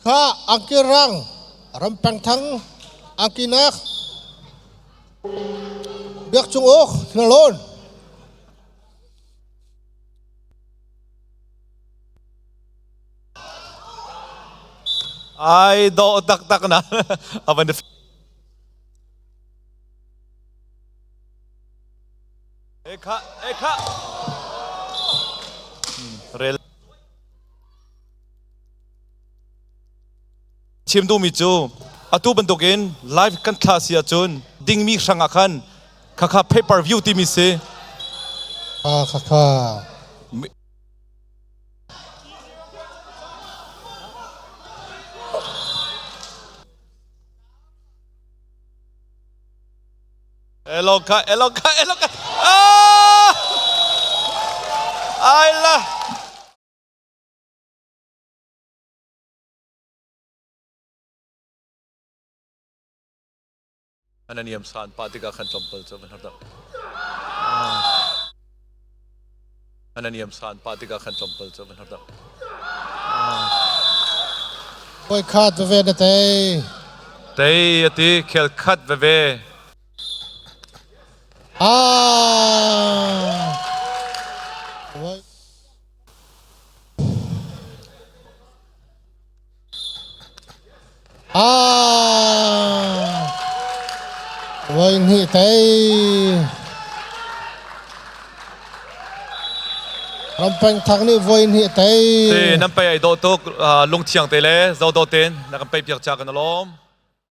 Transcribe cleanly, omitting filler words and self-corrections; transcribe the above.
Kha angki rang ram peng thang angki nak biak cung ok thinalon. Ai dawh taktak na avan Ekha ekha rel Chim duhmi cu atu bantukin live kan thlah si ahcun dingmi hrang ah khan khakha pay per view timi si. Kha kha kha. Eloka eloka eloka. Ah! Ai la. An niam san pa tikah khan tlawmpal cu van har dah. An niam san pa tikah khan tlawmpal cu van har dah. Poi khat veve na tei. Tei ati khel khat veve. Ah. Ah. Voi hnih tei. Rampeng thak nih voi hnih tei. Te nan pei ai dawh tuk lungthiang te le zo dawh ten na kan pei piak cha kan alawm.